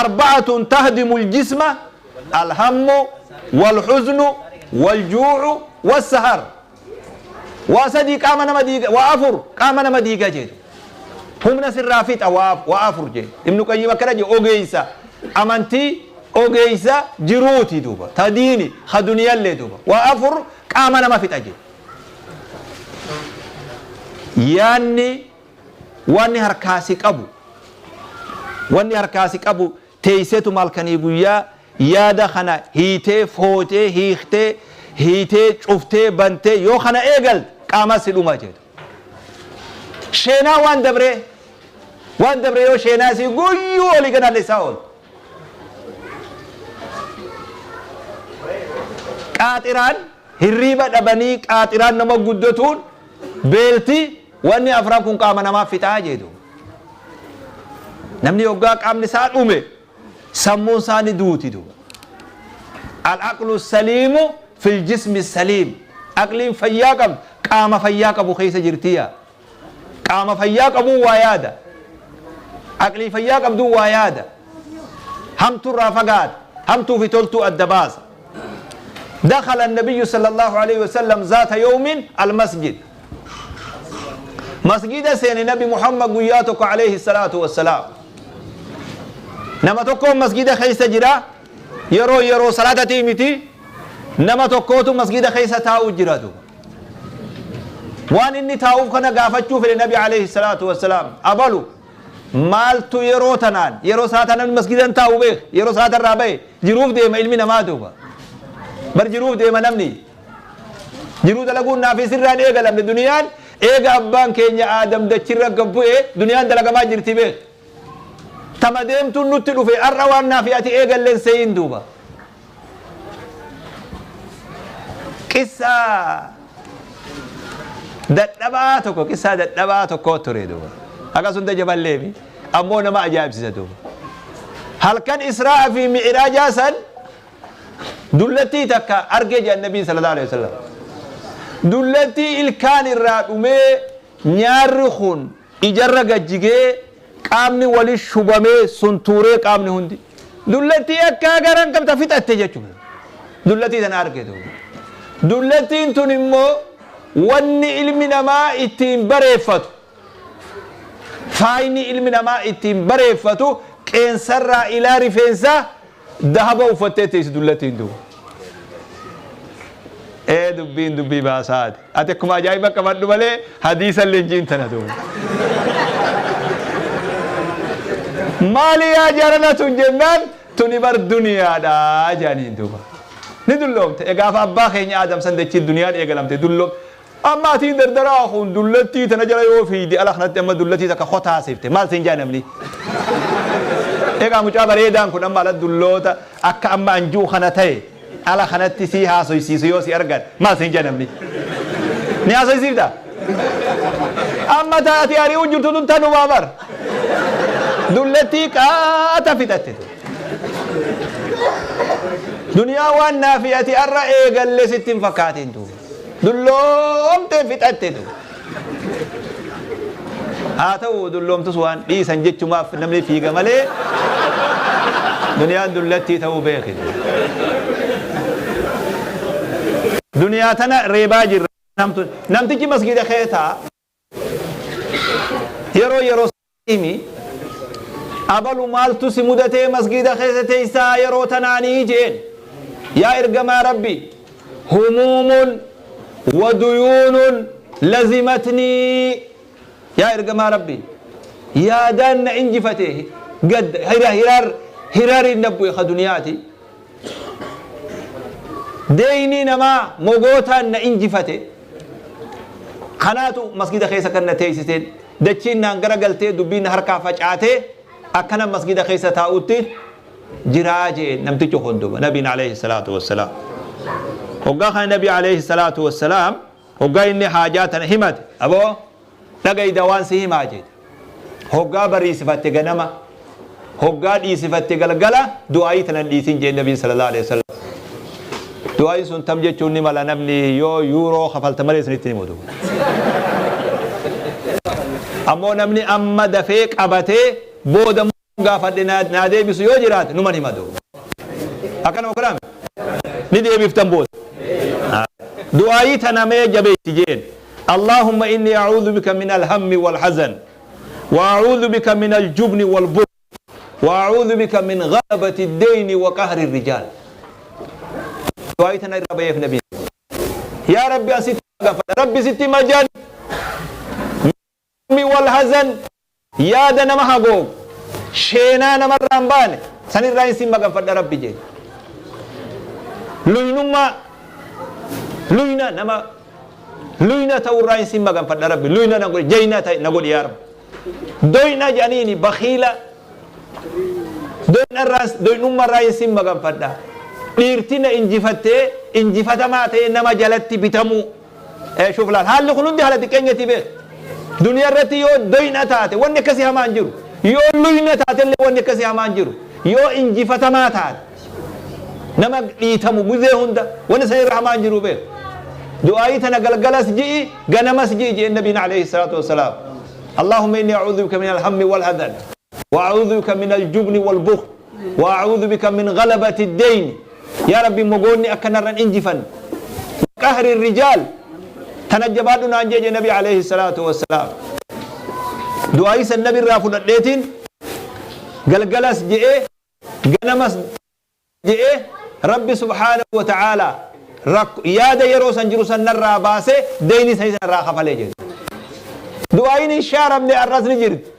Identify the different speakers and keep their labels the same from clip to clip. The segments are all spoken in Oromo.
Speaker 1: Arba'atun tahdimu ljisma alhammu walhuznu waljuucu wassahar. Waa sadii qaama nama diiga, waa afur qaama nama diiga jedhu. Humna sirraa fixa waa afur jedhe. Ibnu Qayyim akkana jedhe: ogeeysa amantii, ogeeysa jiruuti duuba, ta diini ka duniyallee duuba. Waa afur qaama nama fixa jedhe. Yaanni wanni harkaa si qabu, wanni harkaa si qabu, teeyseetuma halkanii guyyaa yaada kana hiitee footee, hiiktee, hiitee, cuftee, bantee yoo kana eegalte qaama si dhuma jedhu. Sheenaa waan dabree, waan dabre yoo sheenaa si guyyuu olii gad isaa ooltu. Qaaxiraan hirriiba dhabanii, qaaxiraan nama guddatuun, beelti, wanni afran kun qaama namaa fixaa jedhu. Namni yoggaa qaamni isaa dhume sammuun isaa ni duuti duuba. Al-aqlu saliimu fil jismi saliim. Aqliin fayyaa qabdu qaama fayyaa qabu keessa jirtiya. Qaama fayyaa qabuu waa yaada. Aqlii fayyaa qabduu waa yaada. Hamtuurraa fagaata. Hamtuu fi toltuu adda baasa. دخل النبي صلى الله عليه وسلم ذات يوم المسجد. مسجد سين نبي محمد guyyaa tokko عليه الصلاة والسلام. Nama tokko masgida keessa jira. Yeroo yeroo salaatatii miti. Nama tokkootu masgida keessa taa'u jira duuba. Waan inni taa'uuf kana gaafachuu fedhe Nabi عليه الصلاة والسلام. Abalu maaltu yeroo tanaan, yeroo salaata namni masgidan taa'u beek, yeroo salaata irraa bahe jiruuf deema ilmi namaa duuba. Bar jiruuf deema namni. Jiruu dalaguun naaf sirraan eegalamne. Duniyaan eega abbaan keenya Aadam dachirra gabbu'e duniyaan dalagamaa jirti beek. Tama deemtuun nutti dhufe har'a waan naafi ati eegalleen seeyin duuba. Qissaa dadhabaa tokko, qissaa dadhabaa tokko ture duuba. Akkas hunda jaballeemi ammoo nama ajaa'ibsiisa duuba. Halkan Israa'a fi Mi'raajaa san dullattii takka argee jedhan Nabiin صلى الله عليه وسلم. Dullattii ilkaan irraa dhumee, nyaarri kun ijarra gajjigee, qaamni wali shubamee, suntuuree, qaamni hundi. Dullattii akka garan qabta fixatte jechuudha. Dullattii tana arge duuba. Dullattiin tun immoo wanni ilmi namaa ittiin bareeffatu, faayni ilmi namaa ittiin bareeffatu, qeensarraa ilaa rifeensaa dahaba uffattee teessi dullattiin duuba. Ee, dubbiin dubbii baasaati. Ati akkuma ajaa'iba qabadhu malee hadiisa leenjiin tana duuba. Maali yaa jarana tun jennaan, tuni bar duniyaadha jedhaniin duuba. Ni dulloomte. Gaafa abbaa keenya Aadam san dachii duniyaan eegalamte dulloom. Amma atiin dardaraa kun dullattii tana jala yoo fiidi, ala kanatti amma dullattii takka kotaasifte maal siin jaa namni? Egaa mucaa bareedaan kun amma ala dulloota akka amma anjuu kana ta'e ala kanatti si haasoysiisu yoo si argan maal siin jaa namni? Ni haasoysiifta? Amma taati ari'uu jirtu tun tanumaa bar. Dullattii qaata fixatte. Duniyaa waan naafi ati arra eegalle sitti hin fakkaatin duuba. Dulloomtee fixatte duuba. Haa ta'u, dulloomtus waan dhiisan jechumaaf namni fiiga malee duniyaan dullattii ta'uu beeki. Duniyaa tana reebaa jirra. Namtichi masgida kee ta'a. Yeroo yeroo himi, abalu maaltu si mudatee masgida keessa teessaa yeroo tanaanii jeen. Yaa ergamaa Rabbi, هموم وديون لزمتني. Yaa ergamaa Rabbi, yaadaan na injifate, gad hiraar hiraariin na bu'e ka duniyaati. Deeyni namaa mogootaan na injifate. Kanaatu masgida keessa kan na teessiseen, dachiin naan gara galtee, dubbiin na harkaa facaatee, akkana masgida keessa taa'utti jiraa jee namtichi kun duuba. Nabiin عليه الصلاة والسلام hoggaa kana, nabi عليه الصلاة والسلام hoggaa inni haajaa tana himate, aboo dhagayda waan si himaa jedhe. Hoggaa bariisifatte ganama, hoggaa dhiisifatte galgala, du'aayii tanan dhiisin jee nabiin صلى الله عليه وسلم. Du'aayiin sun tam jechuun ni mala, namni yoo yuuroo kafalta malee isinitti himu duuba. Ammoo namni amma dafee qabatee booda Gaafadhe naa deebisu yoo jiraate numan hima duuba. Akkana godhame ni deebiftan booda. Du'aayii tana mee jabeessi jeen. Allahumma inni a'uudhu bika min alhammi wal hazan wa a'uudhu bika min aljubni wal bukhl wa a'uudhu bika min ghalabati ad-dayni wa qahri ar-rijaal. Du'aayii tana irra bayeef nabiin. Yaa Rabbi, an sitti gaafadha. Rabbi sitti majan. Hammi wal hazan, yaada nama hagoogu, sheenaa namarraa hin baane sanirraa hin sin maganfadha Rabbi jee. Luynummaa, luyna nama luyna ta'urraa hin sin maganfadha Rabbi, luyna na godhi, jayna ta'e na godhi yaa Rabbi. Doyna jedhaniini bakhiila, doynarraa, doynummarraa hin sin maganfadha. Dhiirti na injifattee injifatamaa ta'ee nama jalatti bitamuu. Shuf laal, haalli kun hundi haala xiqqeenyati beek. Duniyaa irratti yoo doyna taate wanni akkasii hamaa hin jiru. Yoo luyna taate illee wanni akkasii hamaa hin jiru. Yoo injifatamaa taate, nama dhiitamu guzee hunda, wanni san irra hamaa hin jiru beek. Du'aayii tana galgalas ji'i, ganamas ji'i jeen nabiin alayhi salaatu wassalaam. Allahumma inni a'uudhu bika min alhammi wal hadan wa a'uudhu bika min aljubni wal bukhl wa a'uudhu bika min ghalabati ad-dayn. Yaa Rabbi, mogoonni akka narra hin injifanne, qahri rijaal, tana jabaadhu naan jee nabi alayhi salaatu wassalaam. Du'aayii san nabi irraa fudhadheetiin galgalas je'ee ganamas je'ee, Rabbi subhaanahu wa ta'aalaa yaada yeroo san jiru san narraa baasee deyni san narraa kafalee jedhe. Du'aayiin hin shaaramne arras ni jirti.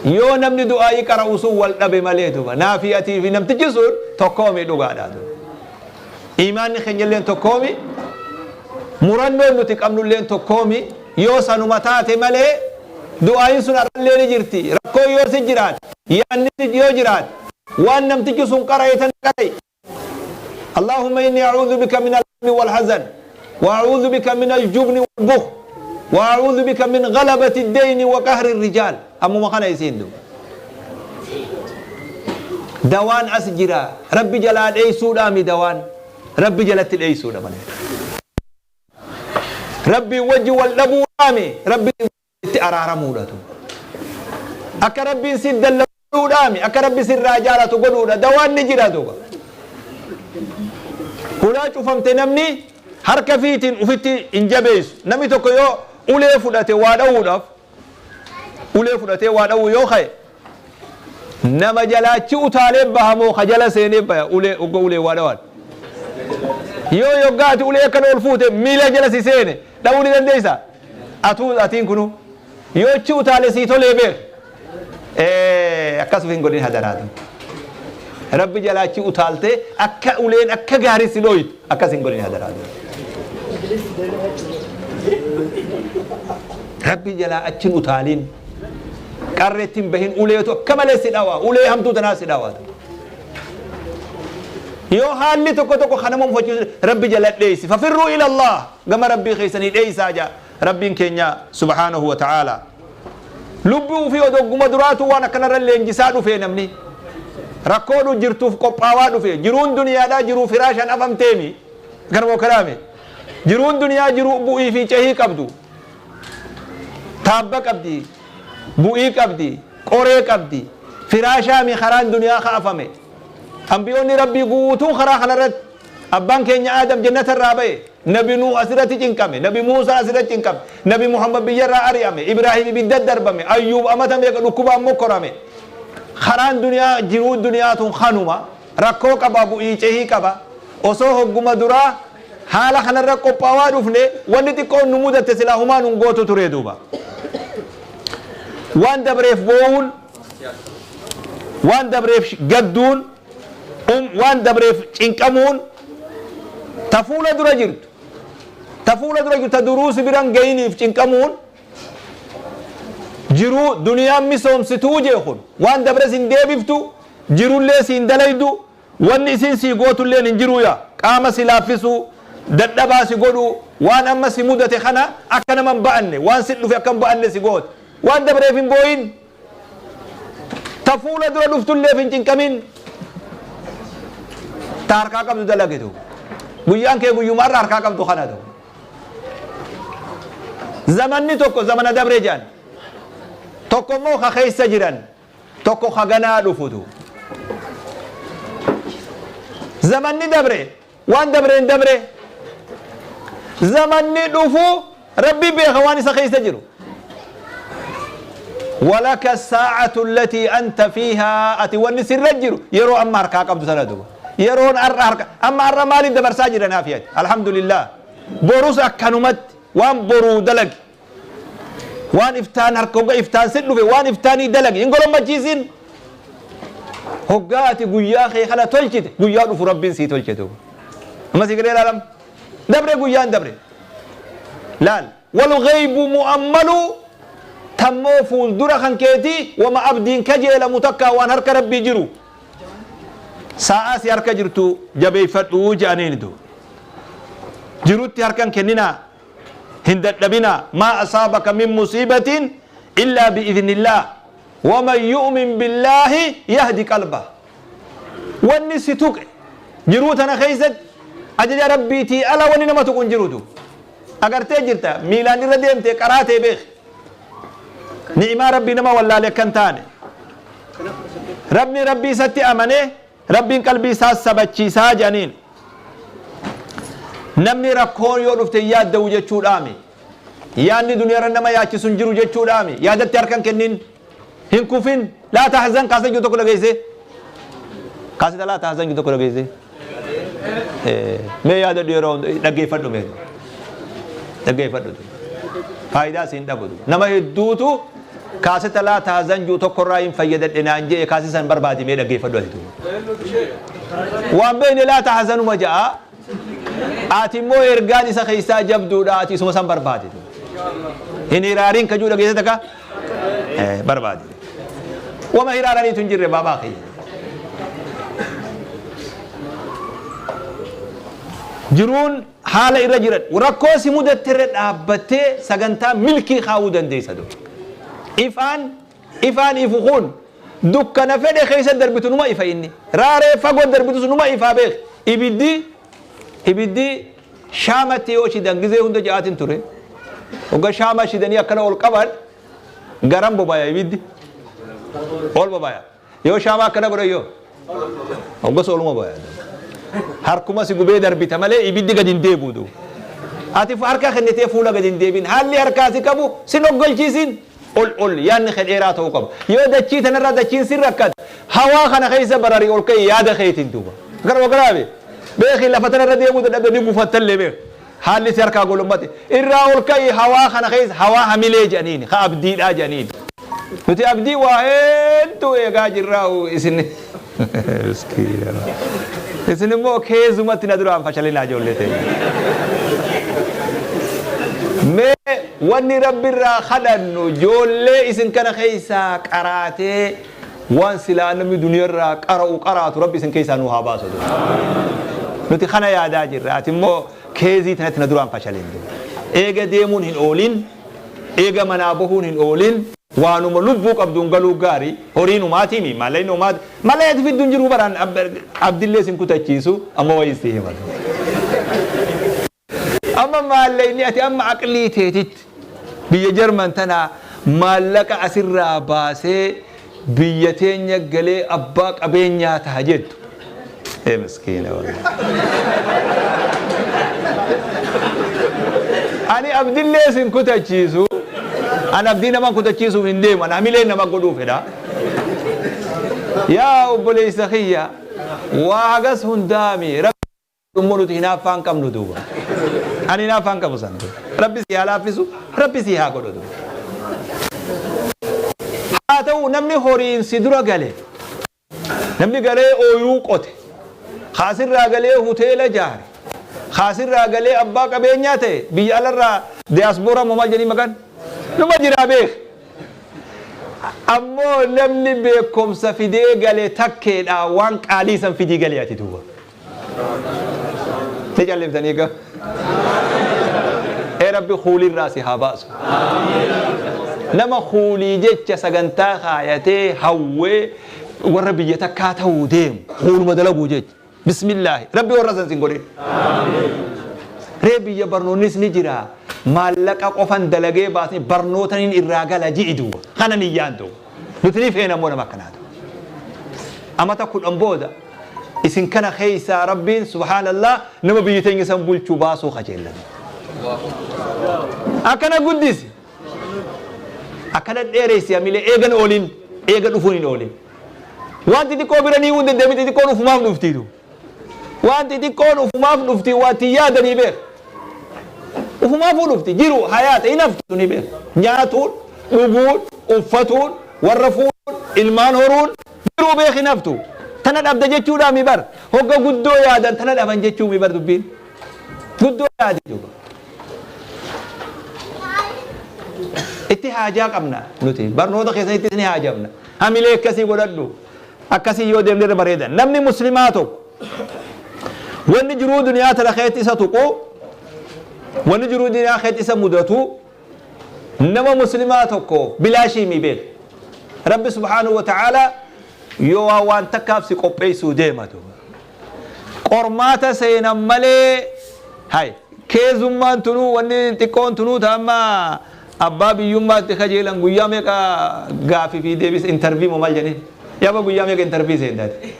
Speaker 1: Yoo namni du'aayii qara'u sun wal dhabe malee duba. Naafi atii fi namtichi sun tokkoomi dhugaadha duba. Imaanni keenya illeen tokkoomi. Murannoon nuti qabnu illeen tokkoomi. Yoo sanuma taate malee du'aayiin sun arrallee ni jirti. Rakkoo yoo si jiraate, yaadni si yoo jiraate, waan namtichi sun qara'e tan qara'i. Allahumma inni a'uudhu bika min al-hammi wal hazan wa a'uudhu bika min al-jubni wal bukhl wa a'uudhu bika min ghalabati ad-dayni wa qahri ar-rijaal. Ammuma kana isiin duba. Dawaan as jira. Rabbi jalaa dheeysuudhaami dawaan. Rabbi jalatti dheeysuudha malee. Rabbiin wajji wal dhabuudhaami, Rabbi itti araaramuudha tu. Akka Rabbiin si dallanuudhaami, akka Rabbi sirraa jaalatu godhuudha. Dawaan ni jira duuba. Hulaa cufamte namni harka fiitiin ufitti hin jabeessu. Namni tokko yoo ulee fudhate waa dha'uudhaaf, ulee fudhatee waa dha'uu yoo ka'e, nama jalaachi utaalee baha moo ka jala seenee baya ulee ogga ulee waa dhawaan? Yoo yoggaa ati ulee akkana ol fuute miila jala si seene, dha'uu ni dandeessaa? Atuu atiin kunu yoo achi utaale sii tolee beek. Akkas hin godhin hadaraatu. Rabbi jalaa achi utaaltee akka uleen akka gaarii si dhooytu akkas hin godhin hadaraatu. Rabbi jalaa achi hin utaalin. Qarreetti hin bahin, uleetu akka malee si dhawa, ulee hamtuu tanaa si dhawa. Yoo haalli tokko tokko kanama mufachiisu, Rabbi jala dheeysi. Fafirruu ila Allah, gama Rabbii keessanii dheeysaa jaa Rabbiin keenya subhaanahu wa ta'ala. Lubbuu ofii odogguma duraatu waan akkanarra leenjisaa dhufee, namni rakkoodhu jirtuuf qophaawaa dhufe. Jiruun duniyaadhaa jiruu firaashaan afamteemi kanuma kalaame. Jiruun duniyaa jiruu bu'ii fi cehii qabdu, taabba qabdi, bu'ii qabdi, qoree qabdi. Firaashaami karaan duniyaa kaafame. Ambiyoonni Rabbii guutuun karaa kanarratti, abbaan keenya Aadam jannata irraa ba'e, Nabi Nuuh asirratti cinqame, Nabi Muusaa asirratti cinqame, Nabi Muhammad biyyarraa ari'ame, Ibraahim ibidda darbame, Ayyuub amata meeqa dhukkubaan mokkorame. Karaan duniyaa, jiruu duniyaa tun kanuma rakkoo qaba, bu'ii cehii qaba. Osoo hogguma duraa haala kanarra qophaawaa dhufne, wanni xiqqoon nu mudatte silaa humaa nun gootu ture duuba. Waan dabreef boo'uun, waan dabreef gadduun, waan dabreef cinqamuun, ta fuula dura jirtu, ta fuula dura jirtu, ta duruu si biran gayiniif cinqamuun, jiruu duniyaan misoomsituu jee kun waan dabres hin deebiftu, jirullee siin dalaydu, wanni isin sii gootulleen hin jiruu. Yaa qaama si laaffisuu, dadhabaa si godhuu, waan amma si mudate kana akka nama hin ba'anne, waan si dhufe akka hin ba'anne si goote. Waan dabreef hin boo'in, ta fuula dura dhuftulleef hin cinqamin, ta harkaa qabdu dalagitu. Guyyaan kee guyyuma har'a harkaa qabdu kanatu. Zamanni tokko zamana dabre jedhan, tokko immoo ka keessa jiran. Tokko haganaa dhufutu. Zamanni dabre waan dabreen dabre. Zamanni dhufu Rabbi beeka waan isa keessa jiru. Walaka saa'atu allatii anta fiihaa, ati wanni sirra jiru yeroo amma harkaa qabdu sana duba. Yeroon har'a harka amma har'a maaliin dabarsaa jira naaf yaadi. Alhamdulillah. Borus akkanumatti waan boruu dalagi. Waan iftaan harka hogga iftaan si dhufe waan iftaanii dalagi hin golommachiisin. Hoggaa ati guyyaa kee kana tolchite guyyaa dhufu Rabbiin sii tolche duuba. Amma sii galee ilaalam. Dabre guyyaan dabre. Laal. Wal ghaybu mu'ammalu, tammoo fuuldura kan keetii wama abdiin kajeelamu takkaa waan harka Rabbii jiru. Saa'aa si harka jirtu jabeeffadhu je'aniini duuba. Jirutti harka hin kenninaa. Hin dadhabinaa. Maa asaabaka min musiibatin illaa bi'idhnillaah. Waman yu'min billaahi yahdi qalbah. Wanni si tuqe jiruu tana keessatti ajaja Rabbiitii ala wanni nama tuqu hin jirutu. Agartee jirta, miilaan irra deemtee qaraatee beeki. Ni'imaa Rabbii nama wallaale akka hin taane. Rabni Rabbii isatti amanee Rabbiin qalbii isaa sabachiisaa jedhaniin. Namni rakkoon yoo dhufte hin yaadda'u jechuudhaami. Yaadni duniyaarra nama yaachisu hin jiru jechuudhaami. Yaadatti harka hin kennin. Hin kufin. Laa tahzan kaasa jiru tokko dhageessee. Kaasita laa tahzan jiru tokko dhageessee. Mee yaadadhu, yeroo hunda dhaggeeffadhu mee. Dhaggeeffadhu. Faayidaa siin dhabu. Nama hedduutu kaaseta laa tahzan jiru tokkorraa hin fayyadadhe naan jedhe, kaasisa hin barbaadi, mee dhaggeeffadhu ati. Waan beekne laa tahzanuma ja'a. Ati immoo ergaan isa keessaa jabduudha, ati isuma san barbaadi. Hin hiraariin kajuu dhageesse takka barbaadi. Wama hiraaraniitu hin jirre baabaa kiyya. Jiruun haala irra jiran rakkoo si mudatte irra dhaabbattee sagantaa milkii kaa'uu dandeessa duuba. Ifaan ifaan ifu kun dukkana fedhe keessa darbitu numa ifa inni. Raaree fagoo darbitus numa ifaa beek. Ibiddi shaamatti yoo shidan gizee hunda ja'aatiin ture. Hogga shaama shidanii akkana ol qaban garam bobaya ibiddi? Ol bobaya. Yoo shaama akkana godhan yoo? Hoggas oluma bobaya. Harkuma si gubee darbita malee ibiddi gadi hin deebi'u duuba. Ati harka kennitee fuula gadi hin deebiin. Haalli harkaa si qabu sin oggolchiisin. Ol ol yaadni kee dheeraa ta'uu qaba. Yoo dachii tanarraa dachiin sin rakkatte, hawaa kana keessa bararii ol ka'i yaada keetiin duuba. Gara garaabe. Beeki, lafa tanarra deemuu dadhabde ni gufattallee beeki. Haalli si harkaa golommate. Irraa ol ka'i hawaa kana keessa, hawaa hamilee jedhaniini, ka abdiidhaa jedhaniini. Nuti abdii waa hedduu eegaa jirraa isin. Miskiina. Isin immoo keezumatti na duraan fashalinaa ijoollee teenya. Mee wanni Rabbi irraa kadhannu ijoollee isin kana keessaa qaraatee waan silaa namni duniyarraa qara'u qaraatu Rabbi isin keessaa nu haa baasu. Nuti kana yaadaa jirra. Ati immoo keezii tanatti na duraan fashalin. Eega deemuun hin oolin, eega manaa bahuun hin oolin, waanuma lubbuu qabduun galuu gaarii, horiin umaatiimi, maallaqni umaati, malee ati fiddu hin jiru baraan abdillee sin kutachiisu, amma wayii si himatu. Amma maallaqni ati amma aqlii teetitti biyya Jarman tanaa maallaqa asirraa baasee biyya teenya galee abbaa qabeenyaa taha jettu. Ee miskiina wallahi. Ani abdillee sin kutachiisu. Ani abdii nama kutachiisuuf hin deemu. Ani hamilee nama godhuu fedha. Yaa obboleessa kiyya, waa hagas hundaami. Rabbi immoo nuti hinaaffaa hin qabnu duuba. Ani hinaaffaa hin qabu san. Rabbi si haa laaffisu, Rabbi si haa godhu duuba. Haa ta'u, namni horiin si dura gale, namni galee ooyiruu qote, kaasirraa galee hoteela jaare, kaasirraa galee abbaa qabeenyaa ta'e, biyya alarraa diyaasbooraa moo maal jedhanii maqaan numa jiraa beek. Ammoo namni beekumsa fidee gale takkeedha, waan qaalii san fidii galee ati duuba. Ni calliftanii gaa. Ee Rabbi kuulirraa si haa baasu. Nama kuulii jecha sagantaa kaayatee hawwee warra biyya takkaa ta'uu deemu kuuluma dalaguu jecha. Bismillaahi. Rabbi warra san sin godhin. Ree biyya barnoonnis ni jira. Maallaqa qofan dalagee baasni barnootaniin irraa gala ji'i duuba. Kana niyyaan duuba. Nuti ni feena immoo nama akkanaatu. Amata 10 booda isin kana keessaa Rabbiin subhaanallah nama biyya teenya san bulchu baasuu kajeellan. Akkana guddisi. Akkana dheeressi hamilee eegan oolin eega dhufuun hin oolin. Waan xixiqqoo bira ni hin deddeebi xixiqqoon ufumaaf dhuftiitu. Waan xixiqqoon ufumaaf dhufti waa itti yaadanii beek. Ufumaafuu dhufti jiru hayaata hin haftu ni beek. Nyaatuun, dhuguun, uffatuun, warra fuudhuun, ilmaan horuun jiruu beek hin haftu. Tana dhabda jechuudhaa mi bar. Hogga guddoo yaadan tana dhaban jechuu mi bar dubbiin. Guddoo yaadi duuba. Itti haajaa qabna nuti barnoota keessanittis ni haajamna. Hamilee akkasii godhadhu. Akkasii yoo deemne irra bareeda. Namni muslimaa tokko wanni jiruu duniyaa tana keessatti isa tuqu, wanni jiruu duniyaa keessatti isa mudatu nama muslimaa tokkoof bilaashii mi beeka. Rabbi subhaanahu wa ta'aalaa yoo waan takkaaf si qopheessuu deema duuba. Qormaata seenan malee hay keezummaan tunuu wanni xiqqoon tunuu ta amma abbaa biyyummaatti kajeelan guyyaa meeqa gaafii fi deebisa interview moo maal jedhanii yaaba guyyaa meeqa interview seentaati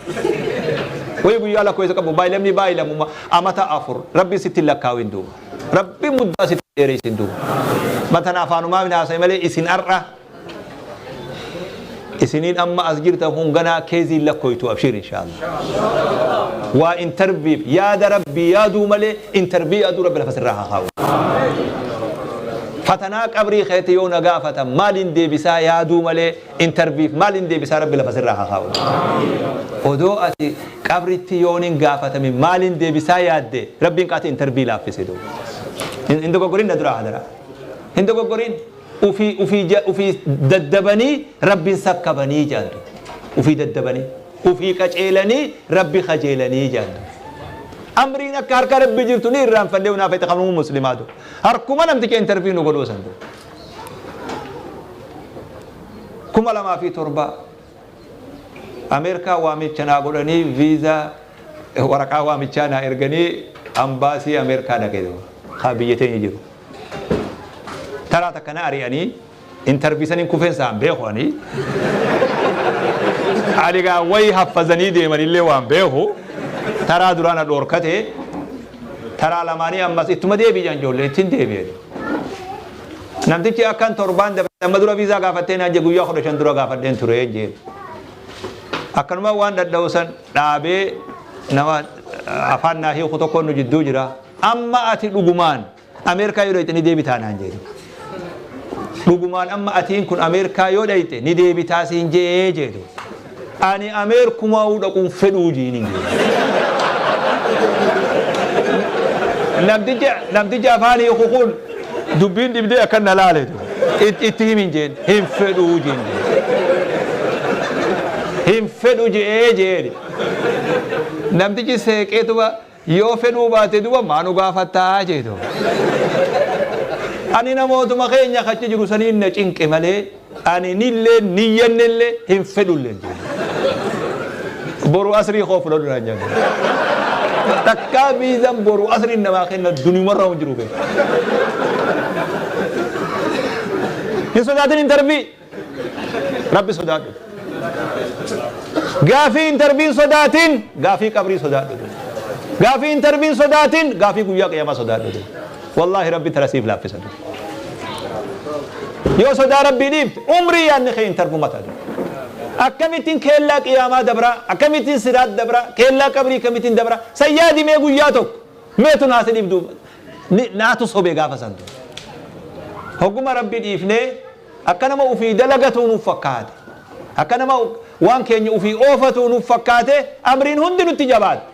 Speaker 1: wayi guyyaa lakkoofsa qabu baay'ilamni baay'ilamuma amata 4 rabbi sitti hin lakkaawin duuba rabbi muddaa sitti dheeressin duuba matana afaanumaa min haasa'e malee isin har'a Isiniin amma as jirtan kun ganaa keeziin lakkoytu abshiir inshaallah. Waa interviif yaada rabbii yaaduu malee intervii yaaduu rabbi lafa sirraa haa kaa'u. Fatanaa qabrii keetti yoo na gaafatan maaliin deebisaa yaaduu malee interviif maaliin deebisaa rabbi lafa sirraa haa kaa'u. Odoo ati qabritti yoonin gaafatame maaliin deebisaa yaadde rabbiin qaati intervii laaffise duuba. Hin dogoggorin na duraa hadaraa. Hin dogoggorin. Ufii ufii ja ufii daddabanii Rabbin sakkabanii jedhan duuba. Ufii daddabanii, ufii qaceelanii Rabbi kajeelanii jedhan duuba. Amriin akka harka Rabbi jirtu ni irraanfannee hunaa fayta kanuu muslimaa duuba. Harkuma namticha interview nu godhuu san duuba. 2007 Ameerikaa waamicha naa godhanii viizaa waraqaa waamichaa naa erganii ambaasii Ameerikaa dhaqe duuba. Kaa biyya teenya jiru. Taraa takka na ari'anii interview saniin kufeen isaan beeku ani. Ani gaa wayi haffazanii deemanillee waan beeku taraa duraa na dhoorkate taraa lamaanii ammas ittuma deebii jedhan ijoollee ittiin deebi'e. Namtichi akkan torbaan dabre amma dura viizaa gaafattee naan jee guyyaa 15 dura gaafadheen ture jee. Akkanuma waan dhadha'u san dhaabee nama afaan naa hiiku tokkoon nu jidduu jira. Amma ati dhugumaan Ameerikaa yoo dhayxe ni deebitaa naan jedhe. Dhugumaan amma atiin kun Ameerikaa yoo dhayxe ni deebitaa siin je'ee jedhu. Ani Ameerkumaa'uu dhaquun fedhuu jiin hin jedhe. Namtichi namtichi afaan hiiku kun dubbiin dhibdee akkan na laale itti himin jeen hin fedhuu jiin jedhe. Hin fedhu je'ee jedhe. Namtichi seeqeetuma Yoo fedhuu baate duba maa nu gaafattaa jee duba. Ani namootuma keenya ka achi jiru saniin na cinqe malee ani nillee niyyannellee hin fedhulleen jee. Boru asrii koo fudhadhu naan jedhan. Takkaa viizan boru asriin namaa kenna duniyumarraa hin jiru beeku. Hin sodaatin intarvii. Rabbi sodaadhu. Gaafii intarviin sodaatin, gaafii qabrii sodaadhu. Gaafii intarviin sodaatin, gaafii guyyaa qiyaamaa sodaadhu. Wallaahi Rabbi tana siif laaffisa. Yoo sodaa Rabbii dhiifte umrii yaadni kee intarvuma ta'a. Akkamittiin keellaa qiyaamaa dabraa, akkamittiin siraat dabraa, keellaa qabrii akkamittiin dabraa, san yaadi mee guyyaa tokko. Meetu naa si dhibdu naatu sobe gaafa santu. Hogguma Rabbi dhiifnee Akka nama ufii dalagatuu nuf fakkaate. Akka nama waan keenya ufii oofatuu nuf fakkaate amriin hundi nutti jabaatte.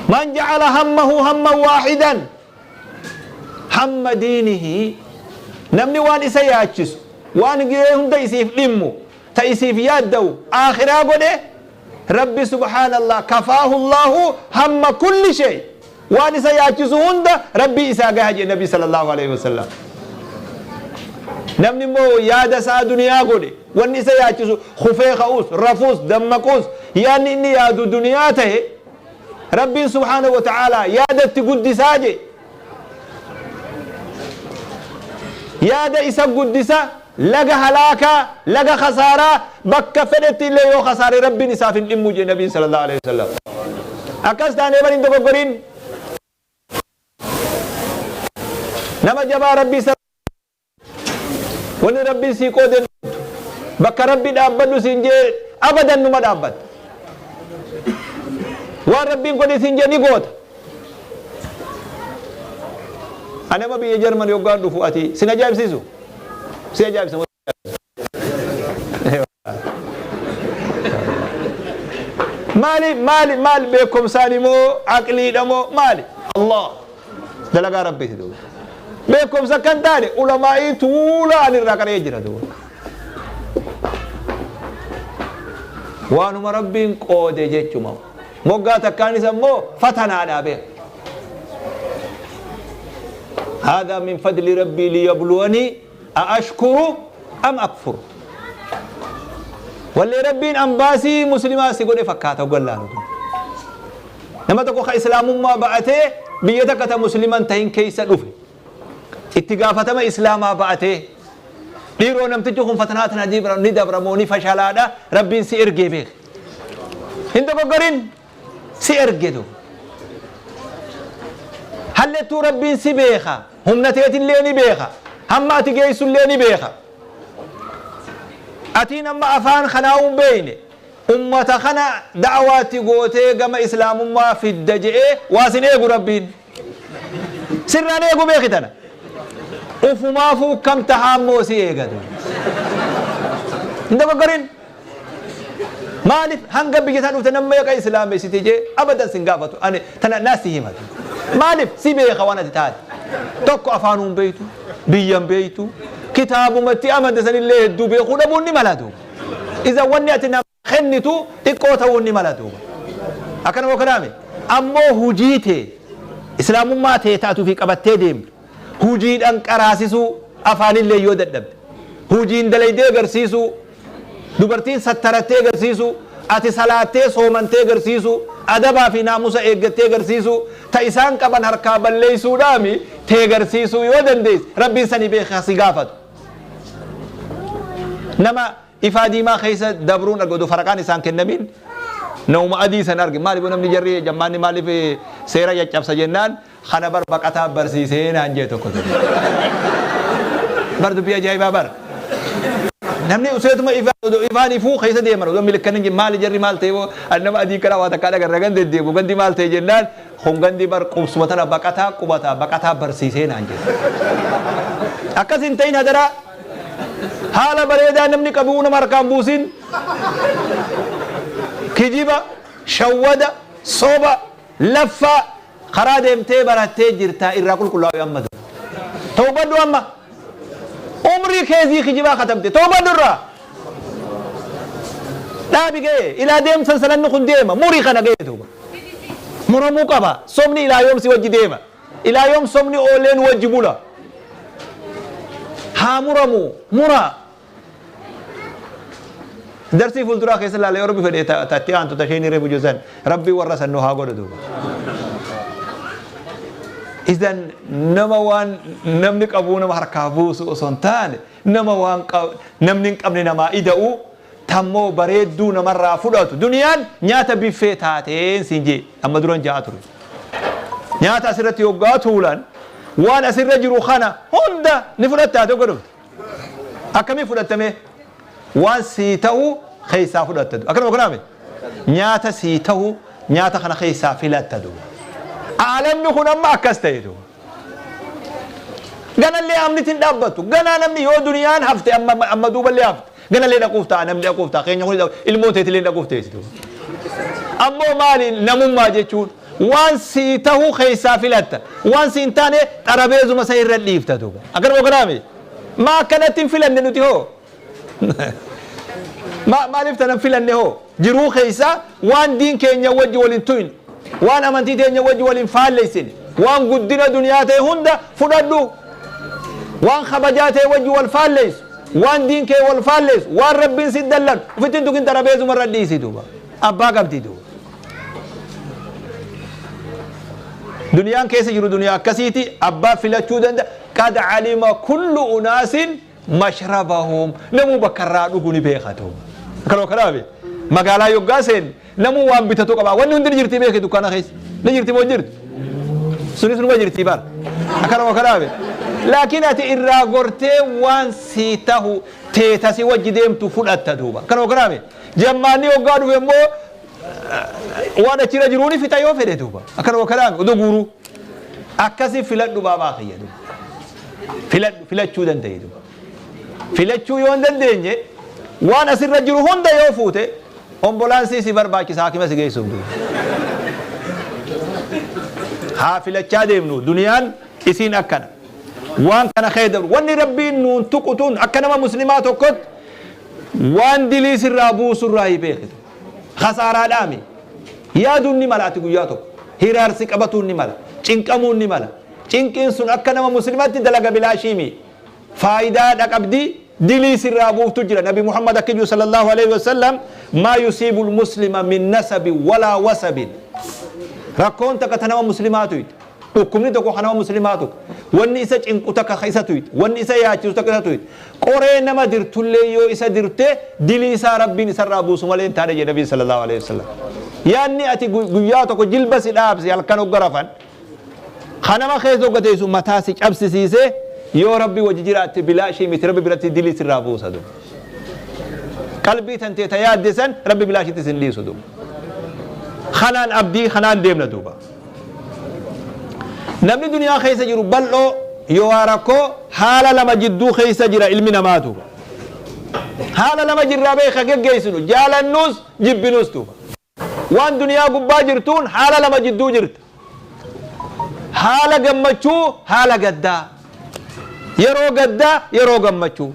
Speaker 1: Man ja'ala hammahu hamman waahidan hamma diinihi namni waan isa yaachisu waan giyee hunda isiif dhimmu ta isiif yaadda'u aakhiraa godhe Rabbi subhaanallah kafaahu Allahu hamma kulli shay waan isa yaachisu hunda Rabbii isaa gaha jedhe Nabi sallallahu alaihi wasallam. Namni immoo yaada isaa duniyaa godhe wanni isa yaachisu kufee ka'uus rafuus dammaquus yaadni inni yaadu duniyaa tahe Rabbiin subhaanahu wa ta'aalaa yaada itti guddisaa jedhe yaada isa guddisa. Laga halaakaa, laga khasaaraa, bakka fedhetti illee yoo khasaare Rabbiin isaaf hin dhimmu jedhe Nabiin sallallahu alaihi wasallam. Akkas taanee bar hin dogoggorin. Nama jabaa Rabbii Wanni Rabbiin sii qoode hin dhabdu. Bakka Rabbi dhaabbadhu siin jee abadan numa dhaabbatta. Waan Rabbiin godhi siin jee ni goota. Ani amma biyya Jarman yoggaan dhufu ati sin ajaa'ibsiisu? Si ajaa'ibsa moo Maali maali maal beekumsaani moo aqliidha moo maali? Allah dalagaa rabbiiti duuba. Beekumsa kan taane ulamaa'ii tuulaa ani irraa qara'ee jira duuba. Waanuma rabbiin qoode jechuma. Moggaa takkaanis ammoo fatanaadhaa beeka. Haadaa min fadli rabbii liyabluwanii A ashkuru am akfur. Wallee Rabbiin ambaasii muslimaa si godhe fakkaata hoggan laalu tun. Nama tokko ka islaamummaa ba'atee biyya takka ta musliman tahin keessa dhufe. Itti gaafatama islaamaa ba'atee. Dhiiroo namtichi kun fatanaa tana ni dabra moo ni fashalaadha Rabbiin si ergee beeki. Hin dogoggorin. si erge du. Hallettuu Rabbiin si beeka, humna teetillee ni beeka, hamma ati geessullee ni beeka. Atiin amma afaan kanaa hin beekne, ummata kana da'awaatti gootee gama islaamummaa fidda je'ee waa sin eegu Rabbiin. Sirraan eegu beeki tana. Ufumaafuu kam tahaa immoo si eega du. Hin dogoggorin. Maaliif hanga biyya isaa dhufte nama meeqa islaamessite jee abadan sin gaafatu ani tana naa si himatu. Maaliif si beeka waan ati taate. Tokko afaanuu hin beektu, biyya hin beektu, kitaabumatti amante sanillee hedduu beekuu dhabuun ni mala duuba. Iza wanni ati nama kennitu xiqqoo ta'uun ni mala duuba. Akkana moo kanaami? Ammoo hujii tee islaamummaa tee taatu fi qabattee deemtu hujiidhaan qaraasisuu afaanillee yoo dadhabde hujiin dalaydee garsiisuu Dubartiin sattarattee garsiisuu, ati salaattee soomantee garsiisuu, adabaa fi naamusa eeggattee garsiisuu, ta isaan qaban harkaa balleessuudhaami tee garsiisuu yoo dandeesse Rabbiin sani beeke ha si gaafatu. Nama ifaa diimaa keessa dabruun arge odoo faraqaan isaan kennamin namuma adii san arge maaliif namni jarri jammaanni maaliif seera caccabsa jennaan Kana bar baqataa barsiisee naan jee tokko tokko. Bar dubbii ajaa'ibaa bar. Namni useetuma ifaan odoo ifaan ifuu keessa deeman odoo milikkan hin maali jarri maal ta'e ani nama adii kana waa takkaa dhagarra gandi deddeebu gandi maal ta'e jennaan kun gandi bar qubsuma tana baqataa qubataa baqataa barsiisee naan jedhe. Akkas hin ta'in hadaraa. Haala bareedaa namni qabu nama harkaan buusin. Kijiba, shawwada, soba, laffaa Karaa deemtee barattee jirtaa irraa qulqullaawi amma dura. Tawbadhu amma. Umrii keezii kijibaa katabde tawbadhu irraa. Dhaabi ga'e ilaa deemsan salanni kun deema murii kana ga'e duuba. Muramuu qaba sobni ilaa yoom si wajji deema. Ilaa yoom sobni oolee nu wajji bula. Haa muramu muraa. Darsii fuulduraa keessa ilaala yoo rabbi fedhe ta ta itti aantu ta isheen reefu jiru san rabbi warra san nu haa godhu duuba. Idan nama waan namni qabuu nama harkaa buusu osoo hin taane nama waan namni hin qabne namaa ida'u tammoo bareedduu namarraa fudhatu duniyaan nyaata biffee taateen siin jee amma duran ja'a ture. Nyaata asirratti yoggaa tuulan waan asirra jiru kana hunda ni fudhattaa tokko dhufte. Akkamiin fudhatta mee? Waan sii tahu keessaa fudhatta. Akkanuma kanaa mee? Nyaata sii tahu nyaata kana keessaa filatta duuba. Aalamni kun amma akkas ta'e duuba. Ganallee amniti hin dhaabbattu. Ganaa namni yoo duniyaan hafte amma amma duuballee hafte. Ganallee dhaquuf ta'a namni dhaquuf ta'a. Keenya kun ilmoo teetillee dhaquuf teessi duuba. Ammoo maali namummaa jechuun? Waan sii tahu keessaa filatta. Waan sii hin taane xarabeezuma san irra dhiifta duuba. Akkanuma kanaa mi? Maa akkanatti hin filanne nuti hoo? Maa maaliif tana hin filanne hoo? Jiruu keessaa waan diin keenya wajji wal hin tuyne, waan amantii teenya wajji wal hin faalleessine, waan guddina duniyaa ta'e hunda fudhadhu. Waan kabajaa ta'e wajji wal faalleessu, waan diin kee wal faalleessu, waan Rabbiin si dallanu ofitti hin tuqin xarabeezuma irra dhiisi duuba. Abbaa qabdi duuba. Duniyaan keessa jiru duniyaa akkasiiti abbaa filachuu danda'a. Qad alima kullu unaasin Mashrabahum namuu bakka irraa dhugu ni beeka duuba. Akkanuma kanaafi magaalaa yoggaa seenne namuu waan bitatu qaba. Wanni hundi ni jirtii beeki dukkaana keessa. Ni jirti moo hin jirtu? Sunis numa jirtii bara. Akkanuma kanaafi. Laakiin ati irraa gortee waan sii tahu teeta si wajji deemtu fudhatta duuba. Akkanuma kanaafi. Jammaanni yoggaa dhufe immoo waan achirra jiruu ni fixa yoo fedhe duuba. Akkanuma kanaafi odoo guuruu. Akkasi filadhu baabaa kiyya duuba. Filadhu filachuu danda'i duuba. Filachuu yoo hin dandeenye waan asirra jiru hunda yoo fuute ombolaansii si barbaachisa haakima si geessuuf duuba. Haa filachaa deemnu duniyaan isiin akkana. Waan kana kee dabru wanni rabbiin nuun tuqu tun akka nama muslimaa tokkotti waan dilii sirraa buusurraa hi beekitu. Khasaaraadhaami. Yaaduun ni mala ati guyyaa tokko. Hiraarsi qabatuun ni mala. Cinqamuun ni mala. Cinqiin sun akka nama muslimatti dalaga bilaashiimi. Faayidaadha qabdi. Dilii sirraa buuftu jira. Nabi Muhammad akki jiru sallallahu alaihi wasallam maa yusiibul muslima min nasabin walaa wasabin. Rakkoon takka ta nama muslimaa tuyte. Dhukkubni tokko ka nama muslimaa tuqa. Wanni isa cinqu takka ka isa tuyxe. Wanni isa yaachisu takka isa tuyxe. Qoree nama dirtullee yoo isa dirte dilii isaa Rabbiin isarraa buusu malee hin taane jedhe Nabiin sallallahu alaihi wasallam. Yaanni ati guyyaa tokko jilba si dhaabse halkan hogga rafan ka nama keessa hogga teessu mataa si cabsisiise yoo Rabbi wajji jiraatte bilaashii miti Rabbi biratti dilii sirraa buusa duuba. Qalbii tantee ta yaadde san Rabbi bilaashitti sin dhiisu duuba. Kanaan abdii kanaan deemna duuba. Namni duniyaa keessa jiru bal'oo yooaa rakkoo haala lama jidduu keessa jira ilmi namaa duuba. Haala lama jirraa beeka geggeessinu jaalannuus jibbinuus duuba. Waan duniyaa gubbaa jirtuun haala lama jidduu jirta. Haala gammachuu haala gaddaa. Yeroo gaddaa yeroo gammachuu.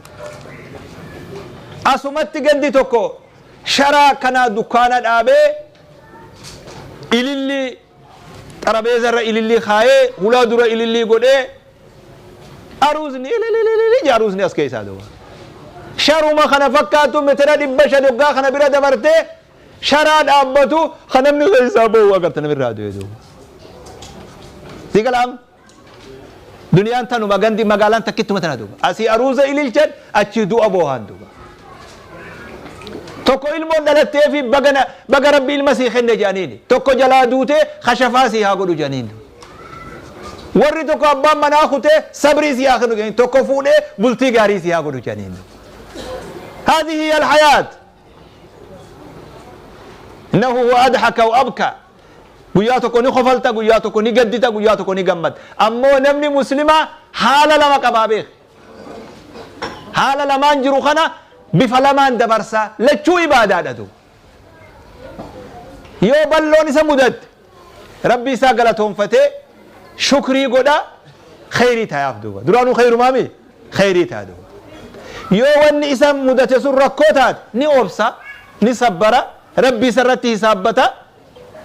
Speaker 1: Asumatti gaddi tokko sharaa akkanaa dukkaana dhaabee ilillii xarabeeza irra ilillii kaayee hulaa dura ilillii godhee aruuzni ililililili jaa aruuzni as keessaa duuba. Sharuma kana fakkaatu metera 500 hoggaa kana bira dabartee sharaa dhaabbatu kan namni keessaa boo'u agarta namni irraa du'e duuba. Si galaam? Duniyaan tanuma gandi magaalaan takkittuma tana duuba. Asii aruuza ililchan achii du'a boohan duuba. Tokko ilmoon dhalattee fi baga baga rabbi ilma sii kenne jedhaniini. Tokko jalaa duutee kashafaa sii haa godhu jedhaniin. Warri tokko abbaan manaa kutee sabrii sii haa kennu jedhaniin. Tokko fuudhee bultii gaarii sii haa godhu jedhaniin. Haadhihi hiya alhayaat. Innahu huwa adhaka wa abka. Guyyaa tokko ni kofalta, guyyaa tokko ni gaddita, guyyaa tokko ni gammadda. Ammoo namni muslimaa haala lama qabaa beeki. Haala lamaan jiru kana bifa lamaan dabarsaa. Lachuu ibaadaadha duuba. Yoo bal'oon isa mudatte Rabbii isaa galatoonfatee shukrii godha kheyrii tayaaf duuba. Duraanuu kheyrumaami kheyrii taya duuba. Yoo wanni isa mudate sun rakkoo taate ni obsa, ni sabbara, Rabbii isa irratti hisaabbata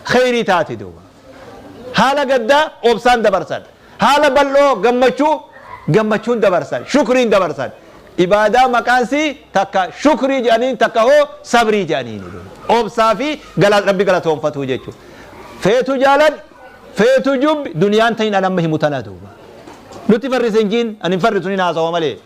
Speaker 1: kheyrii taati duuba. Haala gaddaa obsaan dabarsan. Haala bal'oo gammachuu gammachuun dabarsan. Shukriin dabarsan. Ibaadaa maqaan sii takka shukrii jedhaniin takka hoo sabrii jedhaniini duuba. Obsaa fi Rabbi galatoonfatuu jechuudha. Feetu jaaladhu, feetu jubbi, duniyaan tahin an amma himu tana duuba. Nutti farrise hin jiin, an hin farrisu nin haasawa malee.